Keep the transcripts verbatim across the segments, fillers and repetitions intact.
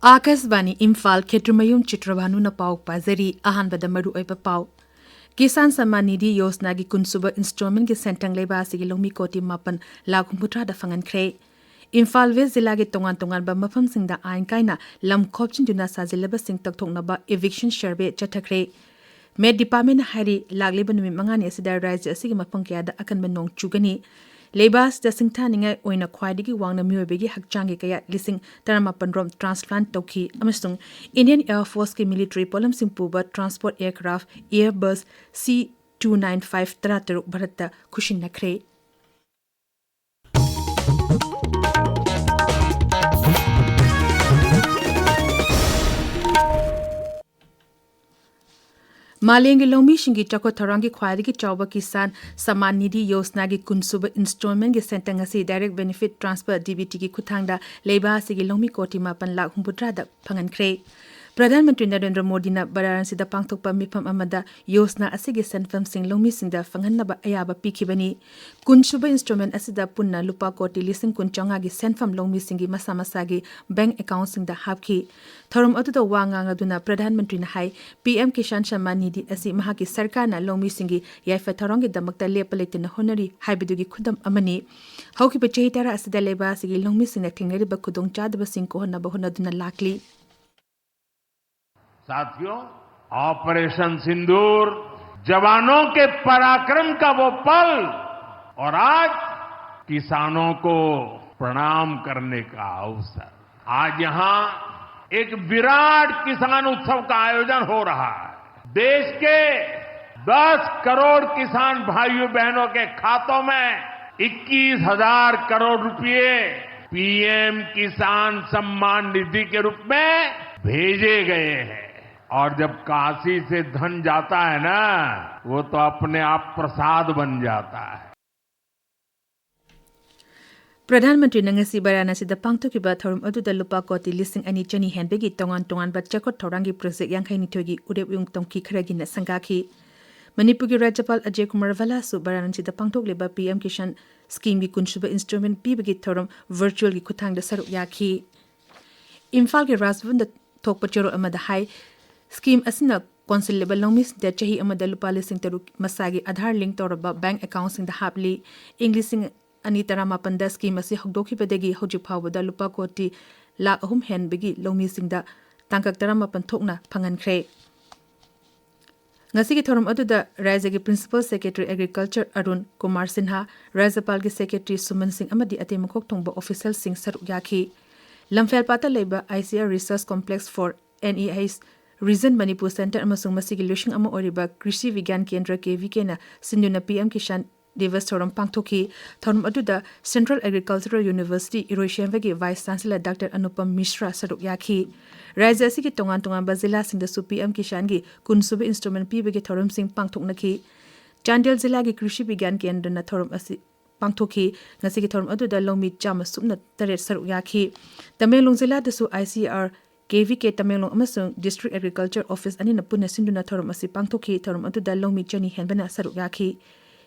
ꯑꯥꯀꯥꯁꯕꯥꯅꯤ ꯏꯝꯐꯥꯜ, ꯈꯦꯇ꯭ꯔꯤꯃꯌꯨꯝ ꯆꯤꯇ꯭ꯔꯚꯥꯅꯨꯅ ꯄꯥꯎ ꯄꯥꯖꯔꯤ꯫ ꯑꯍꯥꯟꯕꯗ ꯃꯔꯨꯑꯣꯏꯕ ꯄꯥꯎ꯫ ꯀꯤꯁꯥꯟ ꯁꯝꯃꯥꯟ ꯅꯤꯙꯤ ꯌꯣꯖꯅꯥꯒꯤ ꯀꯨꯟꯁꯨꯕ ꯏꯟꯁꯇꯣꯜꯃꯦꯟꯒꯤ ꯁꯦꯟꯊꯪ ꯂꯩꯕꯥꯛ ꯑꯁꯤꯒꯤ ꯂꯧꯃꯤ ꯀꯣꯇꯤ ꯃꯥꯄꯟ ꯂꯥꯈ ꯍꯨꯝꯐꯨꯇꯔꯥꯗ ꯐꯪꯍꯟꯈ꯭ꯔꯦ꯫ ꯏꯝꯐꯥꯜ ꯋꯦꯁ ꯖꯤꯂꯥꯒꯤ ꯇꯣꯉꯥꯟ ꯇꯣꯉꯥꯟꯕ ꯃꯐꯝꯁꯤꯡꯗ ꯑꯥꯏꯟ ꯀꯥꯏꯅ ꯂꯝ ꯈꯣꯞꯆꯤꯟꯗꯨꯅ ꯁꯥꯖꯤꯜꯂꯕꯁꯤꯡ ꯇꯧꯊꯣꯛꯅꯕ ꯏꯚꯤꯛꯁꯟ ꯁꯔꯚꯦ ꯆꯠꯊꯈ꯭ꯔꯦ꯫ ꯃꯦꯠ ꯗꯤꯄꯥꯔꯠꯃꯦꯟꯅ ꯍꯥꯏꯔꯤ, ꯂꯥꯛꯂꯤꯕ ꯅꯨꯃꯤꯠ ꯃꯉꯥꯅꯤ ꯑꯁꯤꯗ ꯔꯥꯖ꯭ꯌ ꯑꯁꯤꯒꯤ ꯃꯐꯝ ꯀꯌꯥꯗ ꯑꯀꯟꯕ ꯅꯣꯡ ꯆꯨꯒꯅꯤ꯫ ꯂꯩꯕꯥꯛ ꯑꯁꯤꯗ ꯁꯤꯡꯊꯥꯅꯤꯡꯉꯥꯏ ꯑꯣꯏꯅ ꯈ꯭ꯋꯥꯏꯗꯒꯤ ꯋꯥꯡꯅ ꯃꯤꯑꯣꯏꯕꯒꯤ ꯍꯛꯆꯥꯡꯒꯤ ꯀꯌꯥꯠ ꯂꯤꯁꯤꯡ ꯇꯔꯥꯃꯥꯄꯟ ꯔꯣꯝ ꯇ꯭ꯔꯥꯟꯁꯄ꯭ꯂꯥꯟꯠ ꯇꯧꯈꯤ ꯑꯃꯁꯨꯡ ꯏꯟꯗꯤꯌꯟ ꯑꯦꯌꯔ ꯐꯣꯔꯁꯀꯤ ꯃꯤꯂꯤꯇꯔꯤ ꯄꯣꯠꯂꯝꯁꯤꯡ ꯄꯨꯕ transport aircraft Airbus C two nine five ꯇꯔꯥꯇꯔꯨꯛ ꯚꯥꯔꯠꯇ ꯈꯨꯠꯁꯤꯟꯅꯈ꯭ꯔꯦ꯫ ꯃꯥꯂꯦꯝꯒꯤ ꯂꯧꯃꯤꯁꯤꯡꯒꯤ ꯆꯥꯎꯈꯠ ꯊꯧꯔꯥꯡꯒꯤ ꯈ꯭ꯋꯥꯏꯗꯒꯤ ꯆꯥꯎꯕ ꯀꯤꯁꯥꯟ ꯁꯃꯥꯟ ꯅꯤꯙꯤ ꯌꯣꯖꯅꯥꯒꯤ ꯀꯨꯟꯁꯨꯕ ꯏꯟꯁꯇꯣꯜꯃꯦꯟꯒꯤ ꯁꯦꯟꯊꯪ ꯑꯁꯤ ꯗꯥꯏꯔꯦꯛ ꯕꯦꯅꯤꯐꯤꯠ ꯇ꯭ꯔꯥꯟꯁꯐꯔ, DBT, ꯒꯤ ꯈꯨꯠꯊꯥꯡꯗ ꯂꯩꯕꯥꯛ ꯑꯁꯤꯒꯤ ꯂꯧꯃꯤ ꯀꯣꯇꯤ ꯃꯥꯄꯟ ꯂꯥꯈ ꯍꯨꯝꯐꯨꯇꯔꯥꯗ ꯐꯪꯍꯟꯈ꯭ꯔꯦ꯫ ꯄ꯭ꯔꯙꯥꯟ ꯃꯟꯇ꯭ꯔꯤ ꯅꯔꯦꯟꯗ꯭ꯔ ꯃꯣꯗꯤꯅ ꯕꯔꯥꯔꯥꯅꯁꯤꯗ ꯄꯥꯡꯊꯣꯛꯄ ꯃꯤꯐꯝ ꯑꯃꯗ ꯌꯣꯖꯅꯥ ꯑꯁꯤꯒꯤ ꯁꯦꯟꯐꯝꯁꯤꯡ ꯂꯧꯃꯤꯁꯤꯡꯗ ꯐꯪꯍꯟꯅꯕ ꯑꯌꯥꯕ ꯄꯤꯈꯤꯕꯅꯤ꯫ ꯀꯨꯟꯁꯨꯕ ꯏꯟꯁꯇꯣꯜꯃꯦꯟ ꯑꯁꯤꯗ ꯄꯨꯟꯅ ꯂꯨꯄꯥ ꯀꯣꯇꯤ ꯂꯤꯁꯤꯡ ꯀꯨꯟ ꯆꯥꯝꯃꯉꯥꯒꯤ ꯁꯦꯟꯐꯝ ꯂꯧꯃꯤꯁꯤꯡꯒꯤ ꯃꯁꯥ ꯃꯁꯥꯒꯤ ꯕꯦꯡꯛ ꯑꯦꯀꯥꯎꯟꯠꯁꯤꯡꯗ ꯍꯥꯞꯈꯤ꯫ ꯊꯧꯔꯝ ꯑꯗꯨꯗ ꯋꯥ ꯉꯥꯡꯂꯗꯨꯅ ꯄ꯭ꯔꯙꯥꯟ ꯃꯟꯇ꯭ꯔꯤꯅ ꯍꯥꯏ, PM ꯀꯤꯁꯥꯟ ꯁꯝꯃꯥꯟ ꯅꯤꯙꯤ ꯑꯁꯤ ꯃꯍꯥꯛꯀꯤ ꯁꯔꯀꯥꯔꯅ ꯂꯧꯃꯤꯁꯤꯡꯒꯤ ꯌꯥꯏꯐ ꯊꯧꯔꯥꯡꯒꯤꯗꯃꯛꯇ ꯂꯦꯞꯄ ꯂꯩꯇꯅ ꯍꯣꯠꯅꯔꯤ ꯍꯥꯏꯕꯗꯨꯒꯤ ꯈꯨꯗꯝ ꯑꯃꯅꯤ꯫ ꯍꯧꯈꯤꯕ ꯆꯍꯤ ꯇꯔꯥ ꯑꯁꯤꯗ ꯂꯩꯕꯥꯛ ꯑꯁꯤꯒꯤ ꯂꯧꯃꯤꯁꯤꯡꯅ ꯊꯦꯡꯅꯔꯤꯕ ꯈꯨꯗꯣꯡꯆꯥꯗꯕꯁꯤꯡ ꯀꯣꯛꯍꯟꯅꯕ ꯍꯣꯠꯅꯗꯨꯅ ꯂꯥꯛꯂꯤ꯫ साथियों, ऑपरेशन सिंदूर, जवानों के पराक्रम का वो पल और आज किसानों को प्रणाम करने का अवसर। आज यहाँ एक विराट किसान उत्सव का आयोजन हो रहा है। देश के दस करोड़ किसान भाइयों बहनों के खातों में इक्कीस हज़ार करोड़ रुपए PM किसान सम्मान निधि के रूप में भेजे गए हैं। और जब काशी से धन जाता है ना, वो तो अपने आप प्रसाद बन जाता है। ꯄ꯭ꯔꯙꯥꯟ ꯃꯟꯇ꯭ꯔꯤꯅ ꯉꯁꯤ ꯕꯔꯥꯅꯥꯁꯤꯗ ꯄꯥꯡꯊꯣꯛꯈꯤꯕ ꯊꯧꯔꯝ ꯑꯗꯨꯗ ꯂꯨꯄꯥ ꯀꯣꯇꯤ ꯂꯤꯁꯤꯡ ꯑꯅꯤ ꯆꯅꯤ ꯍꯦꯟꯕꯒꯤ ꯇꯣꯉꯥꯟ ꯇꯣꯉꯥꯟꯕ ꯆꯥꯎꯈꯠ ꯊꯧꯔꯥꯡꯒꯤ ꯄ꯭ꯔꯣꯖꯦꯛ ꯌꯥꯡꯈꯩ ꯅꯤꯊꯣꯏꯒꯤ ꯎꯔꯦꯞ ꯎꯌꯨꯡ ꯇꯣꯡꯈꯤ ꯈꯔꯒꯤꯅ ꯁꯪꯒꯥꯈꯤ꯫ ꯃꯅꯤꯄꯨꯔꯒꯤ ꯔꯥꯖ꯭ꯌꯄꯥꯜ ꯑꯖꯌ ꯀꯨꯃꯥꯔ ꯚꯜꯂꯥꯁꯨ ꯕꯔꯥꯅꯥꯁꯤꯗ ꯄꯥꯡꯊꯣꯛꯂꯤꯕ PM ꯀꯤꯁꯥꯟ ꯁ꯭ꯀꯤꯝꯒꯤ ꯀꯨꯟꯁꯨꯕ ꯏꯟꯁꯇꯣꯜꯃꯦꯟ ꯄꯤꯕꯒꯤ ꯊꯧꯔꯝ ꯚꯔꯆꯨꯑꯦꯜꯒꯤ ꯈꯨꯠꯊꯥꯡꯗ ꯁꯔꯨꯛ ꯌꯥꯈꯤ꯫ ꯏꯝꯐꯥꯜꯒꯤ ꯔꯥꯖꯚꯕꯟꯗ ꯊꯣꯛꯄ ꯆꯦꯔꯣꯜ ꯑꯃꯗ ꯍꯥꯏ, ꯁ꯭ꯀꯤꯝ ꯑꯁꯤꯅ ꯀꯣꯟꯁꯤꯜꯂꯤꯕ ꯂꯧꯃꯤꯁꯤꯡꯗ ꯆꯍꯤ ꯑꯃꯗ ꯂꯨꯄꯥ ꯂꯤꯁꯤꯡ ꯇꯔꯨꯛ ꯃꯁꯥꯒꯤ ꯑꯙꯥꯔ ꯂꯤꯡ ꯇꯧꯔꯕ ꯕꯦꯡꯛ ꯑꯦꯀꯥꯎꯟꯁꯤꯡꯗ ꯍꯥꯞꯂꯤ꯫ ꯏꯪ ꯂꯤꯁꯤꯡ ꯑꯅꯤ ꯇꯔꯥꯃꯥꯄꯟꯗ ꯁ꯭ꯀꯤꯝ ꯑꯁꯤ ꯍꯧꯗꯣꯛꯈꯤꯕꯗꯒꯤ ꯍꯧꯖꯤꯛ ꯐꯥꯎꯕꯗ ꯂꯨꯄꯥ ꯀꯣꯇꯤ ꯂꯥꯈ ꯑꯍꯨꯝ ꯍꯦꯟꯕꯒꯤ ꯂꯧꯃꯤꯁꯤꯡꯗ ꯇꯥꯡꯀꯛ ꯇꯔꯥꯃꯥꯄꯟ ꯊꯣꯛꯅ ꯐꯪꯍꯟꯈ꯭ꯔꯦ꯫ ꯉꯁꯤꯒꯤ ꯊꯧꯔꯝ ꯑꯗꯨꯗ ꯔꯥꯖ꯭ꯌꯒꯤ Principal Secretary Agriculture Arun Kumar Sinha, ꯔꯥꯖ꯭ꯌꯄꯥꯜꯒꯤ Secretary ꯁꯨꯃꯟ ꯁꯤꯡ ꯑꯃꯗꯤ ꯑꯇꯩ ꯃꯀꯣꯛ ꯊꯣꯡꯕ ꯑꯣꯐꯤꯁꯤꯌꯦꯜꯁꯤꯡ ꯁꯔꯨꯛ ꯌꯥꯈꯤ꯫ ꯂꯝꯐꯦꯜꯄꯥꯠꯇ ꯂꯩꯕ I C R Research Complex for N E H Region Manipur Center ꯑꯃꯁꯨꯡ ꯃꯁꯤꯒꯤ ꯂꯨꯁꯤꯡ ꯑꯃ ꯑꯣꯏꯔꯤꯕ ꯀ꯭ꯔꯤꯁꯤ ꯕꯤꯒ꯭ꯌꯥꯟ ꯀꯦꯟꯗ꯭ꯔ, K V K ꯅ ꯁꯤꯟꯗꯨꯅ P M Kisan ꯗꯤꯕꯁ ꯊꯧꯔꯝ ꯄꯥꯡꯊꯣꯛꯈꯤ꯫ ꯊꯧꯔꯝ ꯑꯗꯨꯗ Central Agricultural University ꯏꯔꯣꯏꯁꯦꯝꯕꯒꯤ Vice Chancellor Doctor Anupam ꯃꯤꯁ꯭ꯔꯥ ꯁꯔꯨꯛ ꯌꯥꯈꯤ꯫ ꯔꯥꯖ꯭ꯌ ꯑꯁꯤꯒꯤ ꯇꯣꯉꯥꯟ ꯇꯣꯉꯥꯟꯕ ꯖꯤꯂꯥꯁꯤꯡꯗꯁꯨ P M Kisan ꯒꯤ ꯀꯨꯟꯁꯨꯕ installment ꯄꯤꯕꯒꯤ ꯊꯧꯔꯝꯁꯤꯡ ꯄꯥꯡꯊꯣꯛꯅꯈꯤ꯫ ꯆꯥꯟꯗꯦꯜ ꯖꯤꯂꯥꯒꯤ ꯀ꯭ꯔꯤꯁꯤ ꯕꯤꯒ꯭ꯌꯥꯟ ꯀꯦꯟꯗ꯭ꯔꯅ ꯊꯧꯔꯝ ꯑꯁꯤ ꯄꯥꯡꯊꯣꯛꯈꯤ꯫ ꯉꯁꯤꯒꯤ ꯊꯧꯔꯝ ꯑꯗꯨꯗ ꯂꯧꯃꯤ ꯆꯥꯝꯃ ꯁꯨꯞꯅ ꯇꯔꯦꯠ ꯁꯔꯨꯛ ꯌꯥꯈꯤ꯫ Tamenglong ꯖꯤꯂꯥꯗꯁꯨ I C R K V K Tamenglong ꯑꯃꯁꯨꯡ District Agriculture Office ꯑꯅꯤꯅ ꯄꯨꯟꯅ ꯁꯤꯟꯗꯨꯅ ꯊꯧꯔꯝ ꯑꯁꯤ ꯄꯥꯡꯊꯣꯛꯈꯤ꯫ ꯊꯧꯔꯝ ꯑꯗꯨꯗ ꯂꯧꯃꯤ ꯆꯅꯤ ꯍꯦꯟꯕꯅ ꯁꯔꯨꯛ ꯌꯥꯈꯤ꯫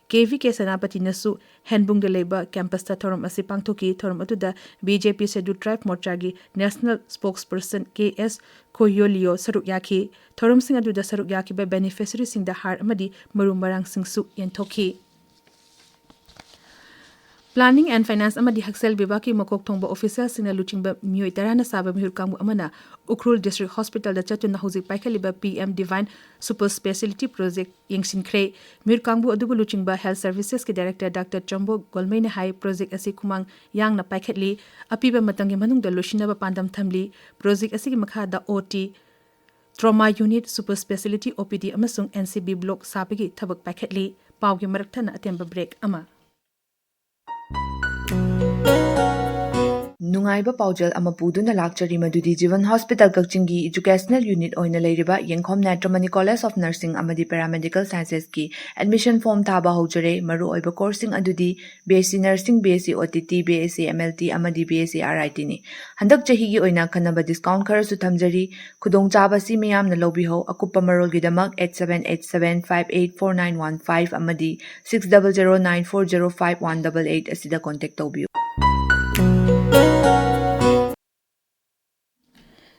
K V K ꯁꯦꯅꯥꯄꯇꯤꯅꯁꯨ ꯍꯦꯟꯕꯨꯡꯗ ꯂꯩꯕ campus ꯇ ꯊꯧꯔꯝ ꯑꯁꯤ ꯄꯥꯡꯊꯣꯛꯈꯤ꯫ ꯊꯧꯔꯝ ꯑꯗꯨꯗ B J P Scheduled Tribe ꯃꯣꯔꯆꯥꯒꯤ National Spokesperson K S ꯈꯣꯌꯣꯂꯤꯌꯣ ꯁꯔꯨꯛ ꯌꯥꯈꯤ꯫ ꯊꯧꯔꯝꯁꯤꯡ ꯑꯗꯨꯗ ꯁꯔꯨꯛ ꯌꯥꯈꯤꯕ beneficiary ꯁꯤꯡꯗ ꯍꯥꯔ ꯑꯃꯗꯤ ꯃꯔꯨ ꯃꯔꯥꯡꯁꯤꯡꯁꯨ ꯌꯦꯟꯊꯣꯛꯈꯤ꯫ Planning and Finance ꯑꯃꯗꯤ ꯍꯛꯁꯦꯜ ꯕꯤꯚꯥꯒꯀꯤ ꯃꯀꯣꯛ ꯊꯣꯡꯕ ꯑꯣꯐꯤꯁꯤꯌꯦꯜꯁꯤꯡꯅ ꯂꯨꯆꯤꯡꯕ ꯃꯤꯑꯣꯏ ꯇꯔꯥꯅ ꯁꯥꯕ ꯃꯤꯍꯨꯠ ꯀꯥꯡꯕꯨ ꯑꯃꯅ ꯎꯈ꯭ꯔꯨꯜ District Hospital ꯗ ꯆꯠꯇꯨꯅ ꯍꯧꯖꯤꯛ ꯄꯥꯏꯈꯠꯂꯤꯕ P M Divine Super Speciality Project ꯌꯦꯡꯁꯤꯟꯈ꯭ꯔꯦ꯫ ꯃꯤꯍꯨꯠ ꯀꯥꯡꯕꯨ ꯑꯗꯨꯕꯨ ꯂꯨꯆꯤꯡꯕ Health Services ꯀꯤ Director Doctor ꯆꯣꯝꯕꯣ ꯒꯣꯜꯃꯩꯅ ꯍꯥꯏ, project ꯑꯁꯤ ꯈꯨꯃꯥꯡ ꯌꯥꯡꯅ ꯄꯥꯏꯈꯠꯂꯤ, ꯑꯄꯤꯕ ꯃꯇꯝꯒꯤ ꯃꯅꯨꯡꯗ ꯂꯣꯏꯁꯤꯟꯅꯕ ꯄꯥꯟꯗꯝ ꯊꯝꯂꯤ꯫ Project ꯑꯁꯤꯒꯤ ꯃꯈꯥꯗ O T, Trauma Unit, Super Speciality O P D ꯑꯃꯁꯨꯡ N C B block ꯁꯥꯕꯒꯤ ꯊꯕꯛ ꯄꯥꯏꯈꯠꯂꯤ꯫ ꯄꯥꯎꯒꯤ ꯃꯔꯛ ꯊꯠꯅ ꯑꯇꯦꯟꯕ break ꯑꯃ꯫ ꯅꯨꯡꯉꯥꯏꯕ ꯄꯥꯎꯖꯦꯜ ꯑꯃ ꯄꯨꯗꯨꯅ ꯂꯥꯛꯆꯔꯤ, ꯃꯗꯨꯗꯤ ꯖꯤꯕꯟ Hospital ꯀꯛꯆꯤꯡꯒꯤ Educational Unit ꯑꯣꯏꯅ ꯂꯩꯔꯤꯕ ꯌꯦꯡꯈꯣꯝ Natramani College of Nursing ꯑꯃꯗꯤ Paramedical Sciences ꯀꯤ admission form ꯊꯥꯕ ꯍꯧꯖꯔꯦ꯫ ꯃꯔꯨꯑꯣꯏꯕ course ꯁꯤꯡ ꯑꯗꯨꯗꯤ B S C Nursing, B S C O T T, B S C M L T ꯑꯃꯗꯤ B S C R I T ꯅꯤ꯫ ꯍꯟꯗꯛ ꯆꯍꯤꯒꯤ ꯑꯣꯏꯅ ꯑꯈꯟꯅꯕ discount ꯈꯔꯁꯨ ꯊꯝꯖꯔꯤ꯫ ꯈꯨꯗꯣꯡꯆꯥꯕ ꯑꯁꯤ ꯃꯤꯌꯥꯝꯅ ꯂꯧꯕꯤꯍꯧ꯫ ꯑꯀꯨꯞꯄ ꯃꯔꯣꯜꯒꯤꯗꯃꯛ eight seven eight seven five eight four nine one five ꯑꯃꯗꯤ six double zero nine four zero five one double eight ꯑꯁꯤꯗ contact ꯇꯧꯕꯤꯌꯨ꯫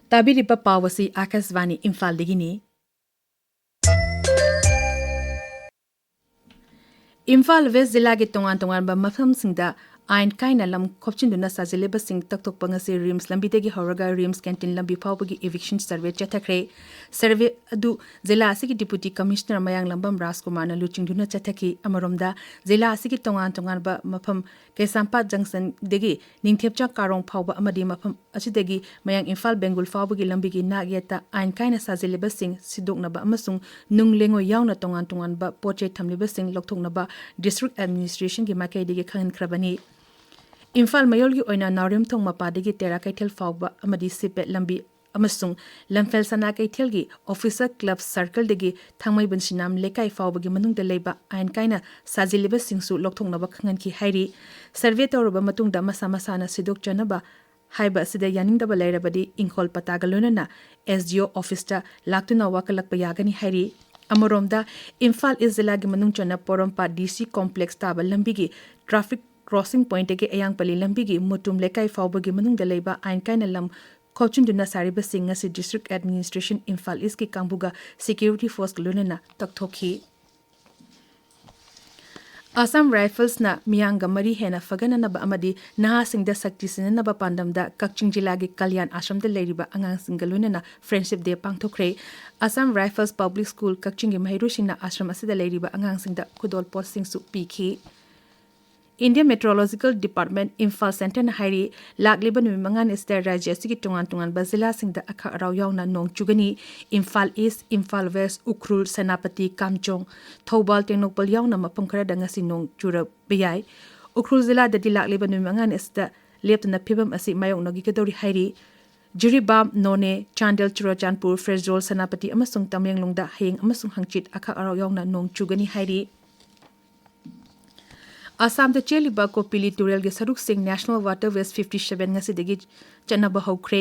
ꯇꯥꯕꯤꯔꯤꯕ ꯄꯥꯎ ꯑꯁꯤ ꯑꯥꯀꯥꯁꯕꯥꯅꯤ ꯏꯝꯐꯥꯜꯗꯒꯤꯅꯤ꯫ ꯏꯝꯐꯥꯜ ꯋꯦꯁ ꯖꯤꯂꯥꯒꯤ ꯇꯣꯉꯥꯟ ꯇꯣꯉꯥꯟꯕ ꯃꯐꯝꯁꯤꯡꯗ ꯑꯥꯏꯟ ꯀꯥꯏꯅ ꯂꯝ ꯈꯣꯞꯆꯤꯟꯗꯨꯅ ꯁꯥꯖꯤꯜꯂꯤꯕꯁꯤꯡ ꯇꯛꯊꯣꯛꯄ ꯉꯁꯤ ꯔꯤꯝꯁ ꯂꯝꯕꯤꯗꯒꯤ ꯍꯧꯔꯒ ꯔꯤꯝꯁ ꯀꯦꯟꯇꯤꯟ ꯂꯝꯕꯤ ꯐꯥꯎꯕꯒꯤ ꯏꯚꯤꯛꯁꯟ ꯁꯔꯚꯦ ꯆꯠꯊꯈ꯭ꯔꯦ꯫ ꯁꯔꯚꯦ ꯑꯗꯨ ꯖꯤꯂꯥ ꯑꯁꯤꯒꯤ ꯗꯤꯄꯨꯇꯤ ꯀꯃꯤꯁꯅꯔ ꯃꯌꯥꯡꯂꯝꯕꯝ ꯔꯥꯖꯀꯨꯃꯥꯔꯅ ꯂꯨꯆꯤꯡꯗꯨꯅ ꯆꯠꯊꯈꯤ꯫ ꯑꯃꯔꯣꯝꯗ, ꯖꯤꯂꯥ ꯑꯁꯤꯒꯤ ꯇꯣꯉꯥꯟ ꯇꯣꯉꯥꯟꯕ ꯃꯐꯝ ꯀꯩꯁꯥꯝꯄꯥꯠ ꯖꯪꯁꯟꯗꯒꯤ ꯅꯤꯡꯊꯦꯝꯆꯥ ꯀꯥꯔꯣꯡ ꯐꯥꯎꯕ ꯑꯃꯗꯤ ꯃꯐꯝ ꯑꯁꯤꯗꯒꯤ ꯃꯌꯥꯡ ꯏꯝꯐꯥꯜ ꯕꯦꯡꯒꯨꯜ ꯐꯥꯎꯕꯒꯤ ꯂꯝꯕꯤꯒꯤ ꯅꯥꯛ ꯌꯦꯠꯇ ꯑꯥꯏꯟ ꯀꯥꯏꯅ ꯁꯥꯖꯤꯜꯂꯤꯕꯁꯤꯡ ꯁꯤꯗꯣꯛꯅꯕ ꯑꯃꯁꯨꯡ ꯅꯨꯡ ꯂꯩꯉꯣꯏ ꯌꯥꯎꯅ ꯇꯣꯉꯥꯟ ꯇꯣꯉꯥꯟꯕ ꯄꯣꯠ ꯆꯩ ꯊꯝꯂꯤꯕꯁꯤꯡ ꯂꯧꯊꯣꯛꯅꯕ ꯗꯤꯁꯇ꯭ꯔꯤꯛ ꯑꯦꯗꯃꯤꯅꯤꯁꯇ꯭ꯔꯦꯁꯟꯒꯤ ꯃꯥꯏꯀꯩꯗꯒꯤ ꯈꯪꯍꯟꯈ꯭ꯔꯕꯅꯤ꯫ ꯏꯝꯐꯥꯜ ꯃꯌꯣꯜꯒꯤ ꯑꯣꯏꯅ ꯅꯥꯎꯔꯦꯝꯊꯣꯡ ꯃꯄꯥꯗꯒꯤ ꯇꯦꯔꯥ ꯀꯩꯊꯦꯜ ꯐꯥꯎꯕ ꯑꯃꯗꯤ ꯁꯤꯄꯦꯠ ꯂꯝꯕꯤ ꯑꯃꯁꯨꯡ ꯂꯝꯐꯦꯜ ꯁꯅꯥ ꯀꯩꯊꯦꯜꯒꯤ ꯑꯣꯐꯤꯁꯔ ꯀ꯭ꯂꯕ ꯁꯔꯀꯜꯗꯒꯤ ꯊꯥꯡꯃꯩꯕꯟ ꯁꯤꯅꯥꯝ ꯂꯩꯀꯥꯏ ꯐꯥꯎꯕꯒꯤ ꯃꯅꯨꯡꯗ ꯂꯩꯕ ꯑꯥꯏꯟ ꯀꯥꯏꯅ ꯁꯥꯖꯤꯜꯂꯤꯕꯁꯤꯡꯁꯨ ꯂꯧꯊꯣꯛꯅꯕ ꯈꯪꯍꯟꯈꯤ ꯍꯥꯏꯔꯤ꯫ ꯁꯔꯚꯦ ꯇꯧꯔꯕ ꯃꯇꯨꯡꯗ ꯃꯁꯥ ꯃꯁꯥꯅ ꯁꯤꯗꯣꯛꯆꯅꯕ ꯍꯥꯏꯕ ꯑꯁꯤꯗ ꯌꯥꯅꯤꯡꯗꯕ ꯂꯩꯔꯕꯗꯤ ꯏꯪꯈꯣꯜ ꯄꯇꯥꯒ ꯂꯣꯏꯅꯅ ꯑꯦꯁ ꯗꯤ ꯑꯣ ꯑꯣꯐꯤꯁꯇ ꯂꯥꯛꯇꯨꯅ ꯋꯥꯀꯠꯂꯛꯄ ꯌꯥꯒꯅꯤ ꯍꯥꯏꯔꯤ꯫ ꯑꯃꯔꯣꯝꯗ, ꯏꯝꯐꯥꯜ ꯏꯁ ꯖꯤꯂꯥꯒꯤ ꯃꯅꯨꯡ ꯆꯟꯅ ꯄꯣꯔꯣꯝꯄꯥꯠ ꯗꯤ ꯁꯤ ꯀꯣꯝꯄ꯭ꯂꯦꯛꯁ ꯇꯥꯕ ꯂꯝꯕꯤꯒꯤ ꯇ꯭ꯔꯥꯐꯤꯛ ꯀ꯭ꯔꯣꯁꯤꯡ ꯄꯣꯏꯟꯠꯇꯒꯤ ꯑꯌꯥꯡꯄꯜꯂꯤ ꯂꯝꯕꯤꯒꯤ ꯃꯨꯇꯨꯝ ꯂꯩꯀꯥꯏ ꯐꯥꯎꯕꯒꯤ ꯃꯅꯨꯡꯗ ꯂꯩꯕ ꯑꯥꯏꯟ ꯀꯥꯏꯅ ꯂꯝ ꯈꯣꯞꯆꯤꯟꯗꯨꯅ ꯁꯥꯔꯤꯕꯁꯤꯡ ꯉꯁꯤ ꯗꯤꯁꯇ꯭ꯔꯤꯛ ꯑꯦꯗꯃꯤꯅꯤꯁꯇ꯭ꯔꯦꯁꯟ ꯏꯝꯐꯥꯜ ꯏꯁꯀꯤ ꯀꯥꯡꯕꯨꯒ ꯁꯦꯀ꯭ꯌꯨꯔꯤꯇꯤ ꯐꯣꯔꯁꯀ ꯂꯣꯏꯅꯅ ꯇꯛꯊꯣꯛꯈꯤ꯫ ꯑꯁꯥꯝ ꯔꯥꯏꯐꯜꯁꯅ ꯃꯤꯌꯥꯝꯒ ꯃꯔꯤ ꯍꯦꯟꯅ ꯐꯒꯠꯅꯅꯕ ꯑꯃꯗꯤ ꯅꯍꯥꯁꯤꯡꯗ ꯁꯛꯇꯤ ꯁꯤꯟꯅꯅꯕ ꯄꯥꯟꯗꯝꯗ ꯀꯛꯆꯤꯡ ꯖꯤꯂꯥꯒꯤ ꯀꯜꯌꯥꯟ ꯑꯥꯁ꯭ꯔꯝꯗ ꯂꯩꯔꯤꯕ ꯑꯉꯥꯡꯁꯤꯡꯒ ꯂꯣꯏꯅꯅ ꯐ꯭ꯔꯦꯟꯗꯁꯤꯞ ꯗꯦ ꯄꯥꯡꯊꯣꯛꯈ꯭ꯔꯦ꯫ ꯑꯁꯥꯝ ꯔꯥꯏꯐꯜꯁ ꯄꯕ꯭ꯂꯤꯛ ꯁ꯭ꯀꯨꯜ ꯀꯛꯆꯤꯡꯒꯤ ꯃꯍꯩꯔꯣꯏꯁꯤꯡꯅ ꯑꯥꯁ꯭ꯔꯝ ꯑꯁꯤꯗ ꯂꯩꯔꯤꯕ ꯑꯉꯥꯡꯁꯤꯡꯗ ꯈꯨꯗꯣꯜꯄꯣꯠꯁꯤꯡꯁꯨ ꯄꯤꯈꯤ꯫ ꯏꯟꯗꯤꯌꯟ ꯃꯦꯇ꯭ꯔꯣꯂꯣꯖꯤꯀꯦꯜ ꯗꯤꯄꯥꯔꯠꯃꯦꯟꯠ ꯏꯝꯐꯥꯜ ꯁꯦꯟꯇꯔꯅ ꯍꯥꯏꯔꯤ, ꯂꯥꯛꯂꯤꯕ ꯅꯨꯃꯤꯠ ꯃꯉꯥꯅꯤ ꯑꯁꯤꯗ ꯔꯥꯖ꯭ꯌ ꯑꯁꯤꯒꯤ ꯇꯣꯉꯥꯟ ꯇꯣꯉꯥꯟꯕ ꯖꯤꯂꯥꯁꯤꯡꯗ ꯑꯈꯥꯛ ꯑꯔꯥꯎ ꯌꯥꯎꯅ ꯅꯣꯡ ꯆꯨꯒꯅꯤ꯫ ꯏꯝꯐꯥꯜ ꯏꯁ꯭ꯠ, ꯏꯝꯐꯥꯜ ꯋꯦꯁ꯭ꯠ, ꯎꯈ꯭ꯔꯨꯜ, ꯁꯦꯅꯥꯄꯇꯤ, ꯀꯥꯝꯖꯣꯡ, ꯊꯧꯕꯥꯜ, ꯇꯦꯡꯅꯧꯄꯜ ꯌꯥꯎꯅ ꯃꯐꯝ ꯈꯔꯗ ꯉꯁꯤ ꯅꯣꯡ ꯆꯨꯔꯛꯄ ꯌꯥꯏ꯫ ꯎꯈ꯭ꯔꯨꯜ ꯖꯤꯂꯥꯗꯗꯤ ꯂꯥꯛꯂꯤꯕ ꯅꯨꯃꯤꯠ ꯃꯉꯥꯅꯤ ꯑꯁꯤꯗ ꯂꯦꯞꯇꯅ ꯐꯤꯕꯝ ꯑꯁꯤ ꯃꯥꯌꯣꯛꯅꯈꯤꯒꯗꯧꯔꯤ ꯍꯥꯏꯔꯤ꯫ ꯖꯤꯔꯤꯕꯥꯝ, ꯅꯣꯅꯦ, ꯆꯥꯟꯗꯦꯜ, ꯆꯨꯔꯆꯥꯟꯄꯨꯔ, ꯐꯦꯔꯖꯣꯜ, ꯁꯦꯅꯥꯄꯇꯤ ꯑꯃꯁꯨꯡ ꯇꯃꯦꯡꯂꯣꯡꯗ ꯍꯌꯦꯡ ꯑꯃꯁꯨꯡ ꯍꯪꯆꯤꯠ ꯑꯈꯥꯛ ꯑꯔꯥꯎ ꯌꯥꯎꯅ ꯅꯣꯡ ꯆꯨꯒꯅꯤ ꯍꯥꯏꯔꯤ꯫ ꯑꯁꯥꯝꯗ ꯆꯦꯜꯂꯤꯕ ꯀꯣꯄꯤꯂꯤ ꯇꯨꯔꯦꯜꯒꯤ ꯁꯔꯨꯛꯁꯤꯡ National Waterways fifty seven ꯉꯁꯤꯗꯒꯤ ꯆꯠꯅꯕ ꯍꯧꯈ꯭ꯔꯦ꯫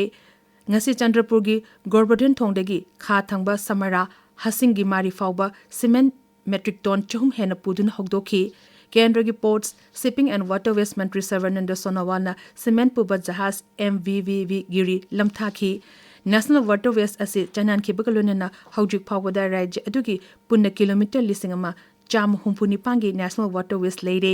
ꯉꯁꯤ ꯆꯟꯗ꯭ꯔꯄꯨꯔꯒꯤ ꯒꯣꯔꯕꯔꯙꯟ ꯊꯣꯡꯗꯒꯤ ꯈꯥ ꯊꯪꯕ ꯁꯃꯔꯥ ꯍꯁꯤꯡꯒꯤ ꯃꯥꯔꯤ ꯐꯥꯎꯕ ꯁꯤꯃꯦꯟꯠ ꯃꯦꯇ꯭ꯔꯤꯛ ꯇꯣꯟ ꯆꯍꯨꯝ ꯍꯦꯟꯅ ꯄꯨꯗꯨꯅ ꯍꯧꯗꯣꯛꯈꯤ꯫ ꯀꯦꯟꯗ꯭ꯔꯒꯤ Ports, Shipping and Waterways Mantri ꯁꯔꯕꯥꯅꯟꯗ ꯁꯣꯅꯣꯋꯥꯜꯅ cement ꯄꯨꯕ ꯖꯍꯥꯖ M V V V ꯒꯤꯔꯤ ꯂꯝꯊꯥꯈꯤ꯫ National Waterways ꯑꯁꯤ ꯆꯅꯥꯟꯈꯤꯕꯒ ꯂꯣꯏꯅꯅ ꯍꯧꯖꯤꯛ ꯐꯥꯎꯕꯗ ꯔꯥꯖ꯭ꯌ ꯑꯗꯨꯒꯤ ꯄꯨꯟꯅ ꯀꯤꯂꯣꯃꯤꯇꯔ ꯂꯤꯁꯤꯡ ꯑꯃ ꯆꯥꯝꯃ ꯍꯨꯝꯐꯨ ꯅꯤꯄꯥꯟꯒꯤ National Waterways ꯂꯩꯔꯦ꯫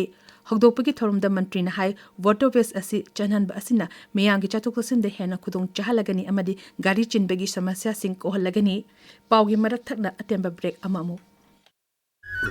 ꯍꯧꯗꯣꯛꯄꯒꯤ ꯊꯧꯔꯝꯗ ꯃꯟꯇ꯭ꯔꯤꯅ ꯍꯥꯏ, waterways ꯑꯁꯤ ꯆꯟꯍꯟꯕ ꯑꯁꯤꯅ ꯃꯤꯌꯥꯝꯒꯤ ꯆꯠꯊꯣꯛ ꯆꯠꯁꯤꯟꯗ ꯍꯦꯟꯅ ꯈꯨꯗꯣꯡ ꯆꯥꯍꯜꯂꯒꯅꯤ ꯑꯃꯗꯤ ꯒꯥꯔꯤ ꯆꯤꯟꯕꯒꯤ ꯁꯃꯁ꯭ꯌꯥꯁꯤꯡ ꯀꯣꯛꯍꯜꯂꯒꯅꯤ꯫ ꯄꯥꯎꯒꯤ ꯃꯔꯛ ꯊꯠꯅ ꯑꯇꯦꯟꯕ break ꯑꯃ ꯑꯃꯨꯛ꯫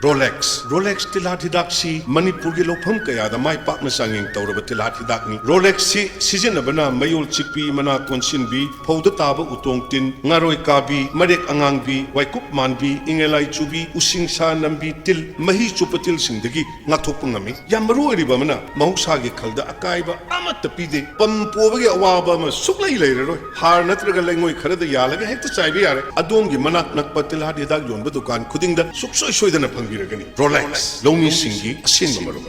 ꯔꯣꯂꯦꯛꯁ꯫ ꯔꯣꯂꯦꯛꯁ ꯇꯤꯜꯍꯥꯠ ꯍꯤꯗꯥꯛꯁꯤ ꯃꯅꯤꯄꯨꯔꯒꯤ ꯂꯧꯐꯝ ꯀꯌꯥꯗ ꯃꯥꯏ ꯄꯥꯛꯅ ꯆꯥꯡꯌꯦꯡ ꯇꯧꯔꯕ ꯇꯤꯜꯍꯥꯠ ꯍꯤꯗꯥꯛꯅꯤ꯫ ꯔꯣꯂꯦꯛꯁꯁꯤ ꯁꯤꯖꯤꯟꯅꯕꯅ ꯃꯌꯣꯜ ꯆꯤꯛꯄꯤ, ꯃꯅꯥ ꯀꯣꯟꯁꯤꯟꯕꯤ, ꯐꯧꯗ ꯇꯥꯕ ꯎꯇꯣꯡ ꯇꯤꯟ, ꯉꯥꯔꯣꯏ ꯀꯥꯕꯤ, ꯃꯔꯦꯛ ꯑꯉꯥꯡꯕꯤ, ꯋꯥꯏꯀꯨꯞ ꯃꯥꯟꯕꯤ, ꯏꯉꯦꯂꯥꯏ ꯆꯨꯕꯤ, ꯎꯁꯤꯡꯁꯥ ꯅꯝꯕꯤ, ꯇꯤꯜ, ꯃꯍꯤ ꯆꯨꯞꯄ ꯇꯤꯜꯁꯤꯡꯗꯒꯤ ꯉꯥꯛꯊꯣꯛꯄ ꯉꯝꯃꯤ꯫ ꯌꯥꯝ ꯃꯔꯨ ꯑꯣꯏꯔꯤꯕ ꯑꯃꯅ, ꯃꯍꯧꯁꯥꯒꯤ ꯈꯜꯗ ꯑꯀꯥꯏꯕ ꯑꯃꯠꯇ ꯄꯤꯗꯦ꯫ ꯄꯝ ꯄꯣꯕꯒꯤ ꯑꯋꯥꯕ ꯑꯃ ꯁꯨꯛꯂꯩ ꯂꯩꯔꯔꯣꯏ꯫ ꯍꯥꯔ ꯅꯠꯇ꯭ꯔꯒ ꯂꯩꯉꯣꯏ ꯈꯔꯗ ꯌꯥꯜꯂꯒ ꯍꯦꯛꯇ ꯆꯥꯏꯕ ꯌꯥꯔꯦ꯫ ꯑꯗꯣꯝꯒꯤ ꯃꯅꯥꯛ ꯅꯛꯄ ꯇꯤꯜꯍꯥꯠ ꯍꯤꯗꯥꯛ ꯌꯣꯟꯕ ꯗꯨꯀꯥꯟ ꯈꯨꯗꯤꯡꯗ ꯁꯨꯛꯁꯣꯏ ꯁꯣꯏꯗꯅ ꯐꯪꯕꯤꯔꯒꯅꯤ꯫ ꯔꯣꯂꯦꯛꯁ, ꯂꯧꯃꯤꯁꯤꯡꯒꯤ ꯑꯁꯦꯡꯕ ꯃꯔꯨꯞ꯫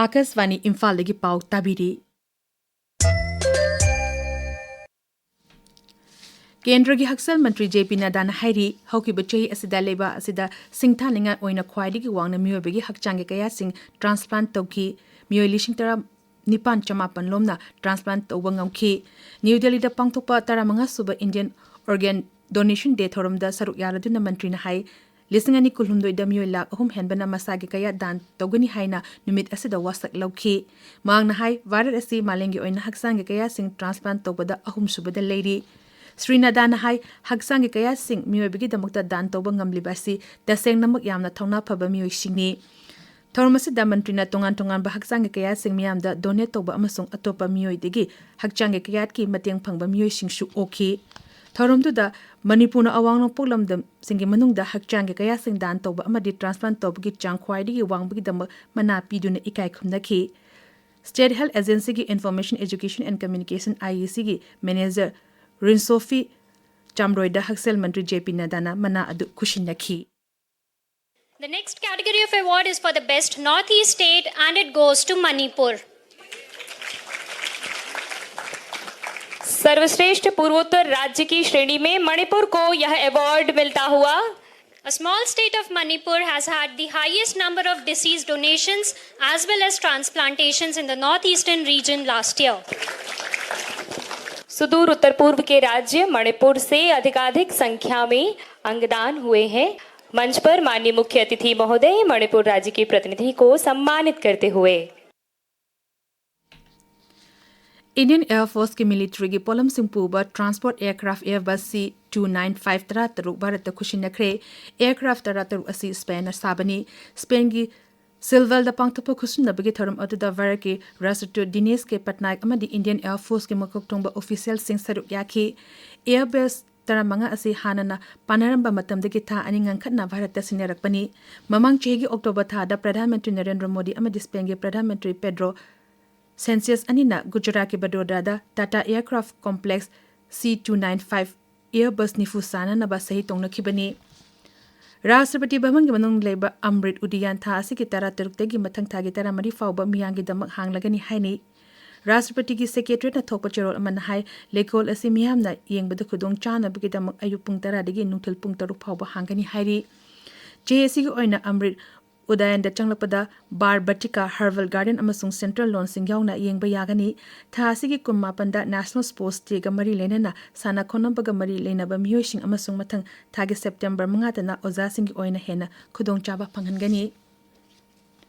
ꯑꯥꯀꯥꯁꯕꯥꯅꯤ ꯏꯝꯐꯥꯜꯗꯒꯤ ꯄꯥꯎ ꯇꯥꯕꯤꯔꯤ꯫ ꯀꯦꯟꯗ꯭ꯔꯒꯤ ꯍꯛꯁꯦꯜ ꯃꯟꯇ꯭ꯔꯤ ꯖꯦ ꯄꯤ ꯅꯗꯥꯅ ꯍꯥꯏꯔꯤ, ꯍꯧꯈꯤꯕ ꯆꯍꯤ ꯑꯁꯤꯗ ꯂꯩꯕꯥꯛ ꯑꯁꯤꯗ ꯁꯤꯡꯊꯥꯅꯤꯡꯉꯥꯏ ꯑꯣꯏꯅ ꯈ꯭ꯋꯥꯏꯗꯒꯤ ꯋꯥꯡꯅ ꯃꯤꯑꯣꯏꯕꯒꯤ ꯍꯛꯆꯥꯡꯒꯤ ꯀꯌꯥꯁꯤꯡ transplant ꯇꯧꯈꯤ꯫ ꯃꯤꯑꯣꯏ ꯂꯤꯁꯤꯡ ꯇꯔꯥ ꯅꯤꯄꯥꯟ ꯆꯃꯥꯄꯟ ꯂꯣꯝꯅ transplant ꯇꯧꯕ ꯉꯝꯈꯤ꯫ ꯅ꯭ꯌꯨ ꯗꯦꯜꯂꯤꯗ ꯄꯥꯡꯊꯣꯛꯄ ꯇꯔꯥꯃꯉꯥ ꯁꯨꯕ Indian Organ Donation Day ꯊꯧꯔꯝꯗ ꯁꯔꯨꯛ ꯌꯥꯔꯗꯨꯅ ꯃꯟꯇ꯭ꯔꯤꯅ ꯍꯥꯏ, ꯂꯤꯁꯤꯡ ꯑꯅꯤ ꯀꯨꯟꯍꯨꯝꯗꯣꯏꯗ ꯃꯤꯑꯣꯏ ꯂꯥꯈ ꯑꯍꯨꯝ ꯍꯦꯟꯕꯅ ꯃꯁꯥꯒꯤ ꯀꯌꯥ ꯗꯥꯟ ꯇꯧꯒꯅꯤ ꯍꯥꯏꯅ ꯅꯨꯃꯤꯠ ꯑꯁꯤꯗ ꯋꯥꯁꯛ ꯂꯧꯈꯤ꯫ ꯃꯍꯥꯛꯅ ꯍꯥꯏ, ꯚꯥꯔꯠ ꯑꯁꯤ ꯃꯥꯂꯦꯝꯒꯤ ꯑꯣꯏꯅ ꯍꯛꯆꯥꯡꯒꯤ ꯀꯌꯥꯁꯤꯡ transplant ꯇꯧꯕꯗ ꯑꯍꯨꯝꯁꯨꯕꯗ ꯂꯩꯔꯤ꯫ ꯁ꯭ꯔꯤ ꯅꯗꯥꯅ ꯍꯥꯏ, ꯍꯛꯆꯥꯡꯒꯤ ꯀꯌꯥꯁꯤꯡ ꯃꯤꯑꯣꯏꯕꯒꯤꯗꯃꯛꯇ ꯗꯥꯟ ꯇꯧꯕ ꯉꯝꯂꯤꯕ ꯑꯁꯤ ꯇꯁꯦꯡꯅꯃꯛ ꯌꯥꯝꯅ ꯊꯧꯅꯥ ꯐꯕ ꯃꯤꯑꯣꯏꯁꯤꯡꯅꯤ꯫ ꯊꯧꯔꯝ ꯑꯁꯤꯗ ꯃꯟꯇ꯭ꯔꯤꯅ ꯇꯣꯉꯥꯟ ꯇꯣꯉꯥꯟꯕ ꯍꯛꯆꯥꯡꯒꯤ ꯀꯌꯥꯁꯤꯡ ꯃꯤꯌꯥꯝꯗ donate ꯇꯧꯕ ꯑꯃꯁꯨꯡ ꯑꯇꯣꯞꯄ ꯃꯤꯑꯣꯏꯗꯒꯤ ꯍꯛꯆꯥꯡꯒꯤ ꯀꯌꯥꯠꯀꯤ ꯃꯇꯦꯡ ꯐꯪꯕ ꯃꯤꯑꯣꯏꯁꯤꯡꯁꯨ ꯑꯣꯛꯈꯤ꯫ ꯊꯧꯔꯝꯗꯨꯗ ꯃꯅꯤꯄꯨꯔꯅ ꯑꯋꯥꯡ ꯅꯣꯡꯄꯣꯛ ꯂꯝꯗꯝꯁꯤꯡꯒꯤ ꯃꯅꯨꯡꯗ ꯍꯛꯆꯥꯡꯒꯤ ꯀꯌꯥꯁꯤꯡ ꯗꯥꯟ ꯇꯧꯕ ꯑꯃꯗꯤ transplant ꯇꯧꯕꯒꯤ ꯆꯥꯡ ꯈ꯭ꯋꯥꯏꯗꯒꯤ ꯋꯥꯡꯕꯒꯤꯗꯃꯛ ꯃꯅꯥ ꯄꯤꯗꯨꯅ ꯏꯀꯥꯏ ꯈꯨꯝꯅꯈꯤ꯫ State Health Agencyꯒꯤ Information, Education and Communication, IECꯒꯤ manager ꯔꯤꯟꯁꯣꯐꯤ ꯆꯥꯝꯔꯣꯏꯗ ꯍꯛꯁꯦꯜ ꯃꯟꯇ꯭ꯔꯤ ꯖꯦ ꯄꯤ ꯅꯗꯥꯅ ꯃꯅꯥ ꯑꯗꯨ ꯈꯨꯠꯁꯤꯟꯅꯈꯤ꯫ The next category of award is for the best Northeast state and it goes to Manipur. सर्वश्रेष्ठ पूर्वोत्तर राज्य की श्रेणी में मणिपुर को यह अवार्ड मिलता हुआ। A small state of Manipur has had the highest number of deceased donations as well as transplantations in the northeastern region last year. सुदूर उत्तर पूर्व के राज्य मणिपुर से अधिकाधिक संख्या में अंगदान हुए हैं। मंच पर माननीय मुख्य अतिथि महोदय मणिपुर राज्य के प्रतिनिधि को सम्मानित करते हुए। Indian Air Force ꯀꯤ military ꯒꯤ ꯄꯣꯠꯂꯝꯁꯤꯡ ꯄꯨꯕ transport aircraft Airbus C two nine five ꯇꯔꯥꯇꯔꯨꯛ ꯚꯥꯔꯠꯇ ꯈꯨꯠꯁꯤꯟꯅꯈ꯭ꯔꯦ꯫ Aircraft ꯇꯔꯥꯇꯔꯨꯛ ꯑꯁꯤ Spain ꯅ ꯁꯥꯕꯅꯤ꯫ Spain ꯒꯤ Seville ꯗ ꯄꯥꯡꯊꯣꯛꯄ ꯈꯨꯠꯁꯤꯟꯅꯕꯒꯤ ꯊꯧꯔꯝ ꯑꯗꯨꯗ ꯚꯥꯔꯠꯀꯤ ꯔꯥꯁꯇ꯭ꯔꯄꯇꯤ ꯗꯤꯅꯦꯁ ꯀꯦ ꯄꯠꯅꯥꯏꯛ ꯑꯃꯗꯤ Indian Air Force ꯀꯤ ꯃꯀꯣꯛ ꯊꯣꯡꯕ official ꯁꯤꯡ ꯁꯔꯨꯛ ꯌꯥꯈꯤ꯫ Airbus ꯇꯔꯥꯃꯉꯥ ꯑꯁꯤ ꯍꯥꯟꯅꯅ ꯄꯥꯅꯔꯝꯕ ꯃꯇꯝꯗꯒꯤ ꯊꯥ ꯑꯅꯤ ꯉꯟꯈꯠꯅ ꯚꯥꯔꯠꯇ ꯁꯤꯟꯅꯔꯛꯄꯅꯤ꯫ ꯃꯃꯥꯡ ꯆꯍꯤꯒꯤ October ꯊꯥꯗ ꯄ꯭ꯔꯙꯥꯟ ꯃꯟꯇ꯭ꯔꯤ ꯅꯔꯦꯟꯗ꯭ꯔ ꯃꯣꯗꯤ ꯑꯃꯗꯤ Spain ꯒꯤ ꯄ꯭ꯔꯙꯥꯟ ꯃꯟꯇ꯭ꯔꯤ Pedro Sanchez ꯑꯅꯤꯅ ꯒꯨꯖꯔꯥꯠꯀꯤ ꯕꯗꯣꯗ꯭ꯔꯥꯗ Tata Aircraft Complex C two nine five Airbus ꯅꯤꯐꯨ ꯁꯥꯅꯅꯕ ꯁꯍꯤ ꯇꯧꯅꯈꯤꯕꯅꯤ꯫ ꯔꯥꯁꯇ꯭ꯔꯄꯇꯤ ꯚꯕꯟꯒꯤ ꯃꯅꯨꯡꯗ ꯂꯩꯕ ꯑꯃ꯭ꯔꯤꯠ ꯎꯗꯤꯌꯥꯟ ꯊꯥ ꯑꯁꯤꯒꯤ ꯇꯔꯥꯇꯔꯨꯛꯇꯒꯤ ꯃꯊꯪ ꯊꯥꯒꯤ ꯇꯔꯥꯃꯔꯤ ꯐꯥꯎꯕ ꯃꯤꯌꯥꯝꯒꯤꯗꯃꯛ ꯍꯥꯡꯂꯒꯅꯤ ꯍꯥꯏꯅꯩ꯫ ꯔꯥꯁꯇ꯭ꯔꯄꯇꯤꯒꯤ secretariat ꯅ ꯊꯣꯛꯄ ꯆꯦꯔꯣꯜ ꯑꯃꯅ ꯍꯥꯏ, ꯂꯩꯀꯣꯜ ꯑꯁꯤ ꯃꯤꯌꯥꯝꯅ ꯌꯦꯡꯕꯗ ꯈꯨꯗꯣꯡ ꯆꯥꯅꯕꯒꯤꯗꯃꯛ ꯑꯌꯨꯛ ꯄꯨꯡ ꯇꯔꯥꯗꯒꯤ ꯅꯨꯡꯊꯤꯜ ꯄꯨꯡ ꯇꯔꯨꯛ ꯐꯥꯎꯕ ꯍꯥꯡꯒꯅꯤ ꯍꯥꯏꯔꯤ꯫ ꯆꯍꯤ ꯑꯁꯤꯒꯤ ꯑꯣꯏꯅ ꯑꯃ꯭ꯔꯤꯠ ꯎꯗꯥꯌꯟꯗ ꯆꯪꯂꯛꯄꯗ ꯕꯥꯔ ꯕꯇꯤꯀꯥ, ꯍꯔꯕꯜ ꯒꯥꯔꯗꯦꯟ ꯑꯃꯁꯨꯡ ꯁꯦꯟꯇ꯭ꯔꯦꯜ ꯂꯣꯟꯁꯤꯡ ꯌꯥꯎꯅ ꯌꯦꯡꯕ ꯌꯥꯒꯅꯤ꯫ ꯊꯥ ꯑꯁꯤꯒꯤ ꯀꯨꯟꯃꯥꯄꯟꯗ National Sports Day ꯒ ꯃꯔꯤ ꯂꯩꯅꯅ ꯁꯥꯟꯅ ꯈꯣꯠꯅꯕꯒ ꯃꯔꯤ ꯂꯩꯅꯕ ꯃꯤꯑꯣꯏꯁꯤꯡ ꯑꯃꯁꯨꯡ ꯃꯊꯪ ꯊꯥꯒꯤ September ꯃꯉꯥꯗꯅ ꯑꯣꯖꯥꯁꯤꯡꯒꯤ ꯑꯣꯏꯅ ꯍꯦꯟꯅ ꯈꯨꯗꯣꯡꯆꯥꯕ ꯐꯪꯍꯟꯒꯅꯤ꯫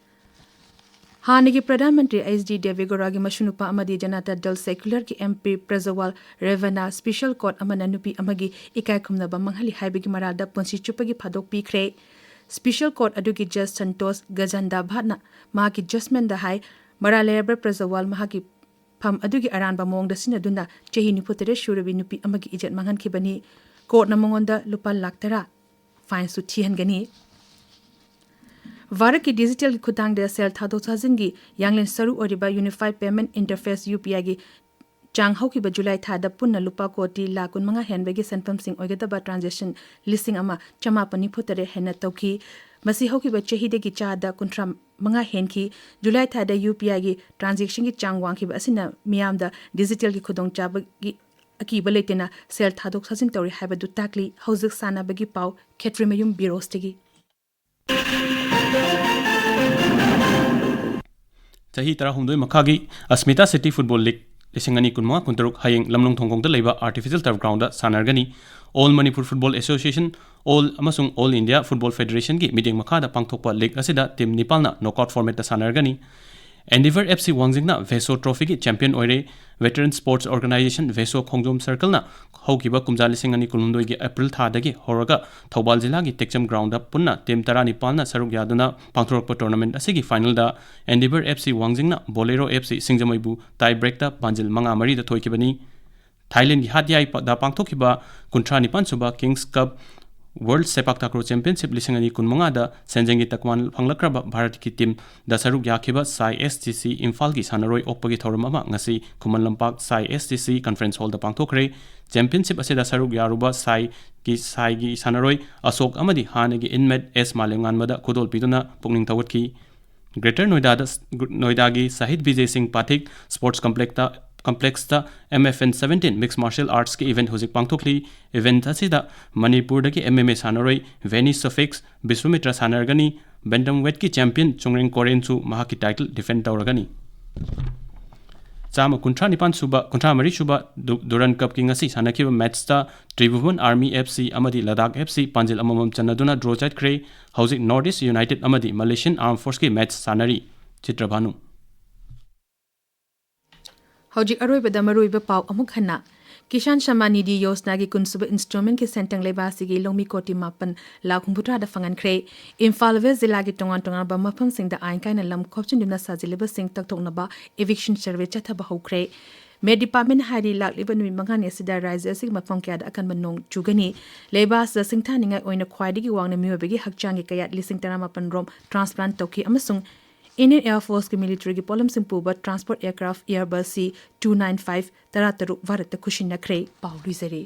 ꯍꯥꯟꯅꯒꯤ ꯄ꯭ꯔꯙꯥꯟ ꯃꯟꯇ꯭ꯔꯤ ꯑꯩꯆ ꯗꯤ ꯗꯦꯕꯦꯒꯧꯔꯥꯒꯤ ꯃꯁꯨꯅꯨꯄꯥ ꯑꯃꯗꯤ ꯖꯅꯇꯥ ꯗꯜ ꯁꯦꯀ꯭ꯌꯨꯂꯔꯒꯤ M P ꯄ꯭ꯔꯖꯋꯥꯜ ꯔꯦꯚꯅꯥ special court ꯑꯃꯅ ꯅꯨꯄꯤ ꯑꯃꯒꯤ ꯏꯀꯥꯏ ꯈꯨꯝꯅꯕ ꯃꯥꯡꯍꯜꯂꯤ ꯍꯥꯏꯕꯒꯤ ꯃꯔꯥꯜꯗ ꯄꯨꯟꯁꯤ ꯆꯨꯞꯄꯒꯤ ꯐꯥꯗꯣꯛ ꯄꯤꯈ꯭ꯔꯦ꯫ Special court ꯑꯗꯨꯒꯤ Judge ꯁꯟꯇꯣꯁ ꯒꯖꯟꯗꯥꯚꯥꯠꯅ ꯃꯍꯥꯛꯀꯤ judgment ꯗ ꯍꯥꯏ, ꯃꯔꯥꯜ ꯂꯩꯔꯕ ꯄ꯭ꯔꯖꯋꯥꯜ ꯃꯍꯥꯛꯀꯤ ꯐꯝ ꯑꯗꯨꯒꯤ ꯑꯔꯥꯟꯕ ꯃꯑꯣꯡꯗ ꯁꯤꯖꯤꯟꯅꯗꯨꯅ ꯆꯍꯤ ꯅꯤꯐꯨ ꯇꯔꯦꯠ ꯁꯨꯔꯕꯤ ꯅꯨꯄꯤ ꯑꯃꯒꯤ ꯏꯖꯠ ꯃꯥꯡꯍꯟꯈꯤꯕꯅꯤ꯫ Court ꯅ ꯃꯉꯣꯟꯗ ꯂꯨꯄꯥ ꯂꯥꯈ ꯇꯔꯥ fine ꯁꯨ ꯊꯤꯍꯟꯒꯅꯤ꯫ ꯚꯥꯔꯠꯀꯤ digital ꯒꯤ ꯈꯨꯠꯊꯥꯡꯗ ꯁꯦꯜ ꯊꯥꯗꯣꯛ ꯊꯥꯖꯤꯟꯒꯤ ꯌꯥꯡꯂꯦꯟ ꯁꯔꯨ ꯑꯣꯏꯔꯤꯕ Unified Payment Interface, U P I ꯒꯤ ꯆꯥꯡ ꯍꯧꯈꯤꯕ ꯖꯨꯂꯥꯏ ꯊꯥꯗ ꯄꯨꯟꯅ ꯂꯨꯄꯥ ꯀꯣꯇꯤ ꯂꯥꯈ ꯀꯨꯟꯃꯉꯥ ꯍꯦꯟꯕꯒꯤ ꯁꯦꯟꯐꯝꯁꯤꯡ ꯑꯣꯏꯒꯗꯕ transaction ꯂꯤꯁꯤꯡ ꯑꯃ ꯆꯃꯥꯄꯟ ꯅꯤꯐꯨ ꯇꯔꯦꯠ ꯍꯦꯟꯅ ꯇꯧꯈꯤ꯫ ꯃꯁꯤ ꯍꯧꯈꯤꯕ ꯆꯍꯤꯗꯒꯤ ꯆꯥꯗ ꯀꯨꯟꯊ꯭ꯔꯥ ꯃꯉꯥ ꯍꯦꯟꯈꯤ꯫ ꯖꯨꯂꯥꯏ ꯊꯥꯗ U P I ꯒꯤ transaction ꯒꯤ ꯆꯥꯡ ꯋꯥꯡꯈꯤꯕ ꯑꯁꯤꯅ ꯃꯤꯌꯥꯝꯗ digital ꯒꯤ ꯈꯨꯗꯣꯡꯆꯥꯕꯒꯤ ꯑꯀꯤꯕ ꯂꯩꯇꯅ ꯁꯦꯜ ꯊꯥꯗꯣꯛ ꯊꯥꯖꯤꯟ ꯇꯧꯔꯤ ꯍꯥꯏꯕꯗꯨ ꯇꯥꯛꯂꯤ꯫ ꯍꯧꯖꯤꯛ ꯁꯥꯟꯅꯕꯒꯤ ꯄꯥꯎ, ꯈꯦꯇ꯭ꯔꯤꯃꯌꯨꯝ ꯕꯤꯔꯣꯁꯇꯒꯤ꯫ ꯆꯍꯤ ꯇꯔꯥꯍꯨꯝꯗꯣꯏ ꯃꯈꯥꯒꯤ ꯑꯁꯃꯤꯇꯥ ꯁꯤꯇꯤ ꯐꯨꯠꯕꯣꯜ ꯂꯤꯒ ꯂꯤꯁꯤꯡ ꯑꯅꯤ ꯀꯨꯟꯃꯉꯥ ꯀꯨꯟꯇꯔꯨꯛ ꯍꯌꯦꯡ ꯂꯝꯂꯣꯡ ꯊꯣꯡꯈꯣꯡꯗ ꯂꯩꯕ Artificial Turf Groundꯗ ꯁꯥꯟꯅꯔꯒꯅꯤ꯫ All Manipur Football Association, All ꯑꯃꯁꯨꯡ All India Football Federationꯒꯤ ꯃꯤꯠꯌꯦꯡ ꯃꯈꯥꯗ ꯄꯥꯡꯊꯣꯛꯄ league ꯑꯁꯤꯗ team ꯅꯤꯄꯥꯜꯅ knockout formatꯇ ꯁꯥꯟꯅꯔꯒꯅꯤ꯫ Endeavour FC ꯋꯥꯡꯖꯤꯡꯅ VESO Trophyꯒꯤ champion ꯑꯣꯏꯔꯦ꯫ Veteran Sports Organisation VESO ꯈꯣꯡꯖꯣꯝ Circleꯅ ꯍꯧꯈꯤꯕ ꯀꯨꯝꯖꯥ ꯂꯤꯁꯤꯡ ꯑꯅꯤ ꯀꯨꯟꯍꯨꯝꯗꯣꯏꯒꯤ April ꯊꯥꯗꯒꯤ ꯍꯧꯔꯒ ꯊꯧꯕꯥꯜ ꯖꯤꯂꯥꯒꯤ ꯇꯦꯛꯆꯝ groundꯗ ꯄꯨꯟꯅ team ꯇꯔꯥꯅꯤꯄꯥꯜꯅ ꯁꯔꯨꯛ ꯌꯥꯗꯨꯅ ꯄꯥꯡꯊꯣꯔꯛꯄ tournamentꯑꯁꯤꯒꯤ finalꯗ Endeavour FC ꯋꯥꯡꯖꯤꯡꯅ Bolero FC ꯁꯤꯡꯖꯃꯩꯕꯨ tie breakꯇ ꯄꯥꯟꯖꯤꯜ ꯃꯉꯥ ꯃꯔꯤꯗ ꯊꯣꯏꯈꯤꯕꯅꯤ꯫ ꯊꯥꯏꯂꯦꯟꯒꯤ ꯍꯥꯠꯌꯥꯏꯗ ꯄꯥꯡꯊꯣꯛꯈꯤꯕ ꯀꯨꯟꯊ꯭ꯔꯥ ꯅꯤꯄꯥꯟ ꯁꯨꯕ Kings Cup World Sepak Takraw Championship ꯂꯤꯁꯤꯡ ꯑꯅꯤ ꯀꯨꯟꯃꯉꯥꯗ ꯁꯦꯟꯖꯦꯡꯒꯤ ꯇꯛꯋꯥꯟ ꯐꯪꯂꯛꯈ꯭ꯔꯕ ꯚꯥꯔꯠꯀꯤ teamꯗ ꯁꯔꯨꯛ ꯌꯥꯈꯤꯕ ꯁꯥꯏ STC ꯏꯝꯐꯥꯜꯒꯤ ꯁꯥꯟꯅꯔꯣꯏ ꯑꯣꯛꯄꯒꯤ ꯊꯧꯔꯝ ꯑꯃ ꯉꯁꯤ ꯈꯨꯃꯟ ꯂꯝꯄꯥꯛ ꯁꯥꯏ STC Conference Hallꯗ ꯄꯥꯡꯊꯣꯛꯈ꯭ꯔꯦ꯫ Championship ꯑꯁꯤꯗ ꯁꯔꯨꯛ ꯌꯥꯔꯨꯕ ꯁꯥꯏꯒꯤ, ꯁꯥꯏꯒꯤ ꯁꯥꯟꯅꯔꯣꯏ ꯑꯁꯣꯛ ꯑꯃꯗꯤ ꯍꯥꯟꯅꯒꯤ inmate S ꯃꯥꯂꯦꯝꯉꯥꯟꯕꯗ ꯈꯨꯗꯣꯜ ꯄꯤꯗꯨꯅ ꯄꯨꯛꯅꯤꯡ ꯊꯧꯒꯠꯈꯤ꯫ Greater Noidada, Noidagi Shahid Vijay Singh Pathik Sports Complexꯇ, Complexꯇ MFN seventeen Mixed Martial Artsꯀꯤ event ꯍꯧꯖꯤꯛ ꯄꯥꯡꯊꯣꯛꯂꯤ꯫ Event ꯑꯁꯤꯗ ꯃꯅꯤꯄꯨꯔꯗꯒꯤ MMA ꯁꯥꯟꯅꯔꯣꯏ Veni Sofix Biswamitra ꯁꯥꯟꯅꯔꯒꯅꯤ꯫ Bantamweightꯀꯤ champion ꯆꯨꯡꯔꯦꯡ ꯀꯣꯔꯦꯟꯁꯨ ꯃꯍꯥꯛꯀꯤ title defend ꯇꯧꯔꯒꯅꯤ꯫ ꯆꯥꯝꯃ ꯀꯨꯟꯊ꯭ꯔꯥ ꯅꯤꯄꯥꯟ ꯁꯨꯕ, ꯀꯨꯟꯊ꯭ꯔꯥ ꯃꯔꯤ ꯁꯨꯕ ꯗꯨ-, Durand Cupꯀꯤ ꯉꯁꯤ ꯁꯥꯟꯅꯈꯤꯕ matchꯇ Tribhuvan Army FC ꯑꯃꯗꯤ Ladakh FC ꯄꯥꯟꯖꯤꯜ ꯑꯃꯃꯝ ꯆꯟꯅꯗꯨꯅ draw ꯆꯠꯈ꯭ꯔꯦ꯫ ꯍꯧꯖꯤꯛ North East United ꯑꯃꯗꯤ Malaysian Armed Forceꯀꯤ match ꯁꯥꯟꯅꯔꯤ꯫ ꯆꯤꯇ꯭ꯔꯚꯥꯅꯨ꯫ ꯍꯧꯖꯤꯛ ꯑꯔꯣꯏꯕꯗ ꯃꯔꯨꯑꯣꯏꯕ ꯄꯥꯎ ꯑꯃꯨꯛ ꯍꯟꯅ꯫ ꯀꯤꯁꯥꯟ ꯁꯝꯃꯥꯟ ꯅꯤꯙꯤ ꯌꯣꯖꯅꯥꯒꯤ ꯀꯨꯟꯁꯨꯕ installmentꯀꯤ ꯁꯦꯟꯇꯪ ꯂꯩꯕꯥꯛ ꯑꯁꯤꯒꯤ ꯂꯧꯃꯤ ꯀꯣꯇꯤ ꯃꯥꯄꯟ ꯂꯥꯈ ꯍꯨꯝꯐꯨꯇꯔꯥꯗ ꯐꯪꯍꯟꯈ꯭ꯔꯦ꯫ ꯏꯝꯐꯥꯜ West ꯖꯤꯂꯥꯒꯤ ꯇꯣꯉꯥꯟ ꯇꯣꯉꯥꯟꯕ ꯃꯐꯝꯁꯤꯡꯗ ꯑꯥꯏꯟ ꯀꯥꯏꯅ ꯂꯝ ꯈꯣꯞꯆꯤꯟꯗꯨꯅ ꯁꯥꯖꯤꯜꯂꯤꯕꯁꯤꯡ ꯇꯛꯊꯣꯛꯅꯕ eviction survey ꯆꯠꯊꯕ ꯍꯧꯈ꯭ꯔꯦ꯫ Met Department ꯍꯥꯏꯔꯤ, ꯂꯥꯛꯂꯤꯕ ꯅꯨꯃꯤꯠ ꯃꯉꯥꯅꯤ ꯑꯁꯤꯗ ꯔꯥꯖ꯭ꯌ ꯑꯁꯤꯒꯤ ꯃꯐꯝ ꯀꯌꯥꯗ ꯑꯀꯟꯕ ꯅꯣꯡ ꯆꯨꯒꯅꯤ꯫ ꯂꯩꯕꯥꯛ ꯑꯁꯤꯗ ꯁꯤꯡꯊꯥꯅꯤꯡꯉꯥꯏ ꯑꯣꯏꯅ ꯈ꯭ꯋꯥꯏꯗꯒꯤ ꯋꯥꯡꯅ ꯃꯤꯑꯣꯏꯕꯒꯤ ꯍꯛꯆꯥꯡꯒꯤ ꯀꯌꯥꯠ ꯂꯤꯁꯤꯡ ꯇꯔꯥꯃꯥꯄꯟ ꯔꯣꯝ transplant ꯇꯧꯈꯤ ꯑꯃꯁꯨꯡ Indian Air Forceꯀꯤ militaryꯒꯤ ꯄꯣꯠꯂꯝꯁꯤꯡ ꯄꯨꯕ transport aircraft Airbus C two nine five ꯇꯔꯥꯇꯔꯨꯛ ꯚꯥꯔꯠꯇ ꯈꯨꯠꯁꯤꯟꯅꯈ꯭ꯔꯦ꯫ ꯄꯥꯎ ꯂꯣꯏꯖꯔꯦ꯫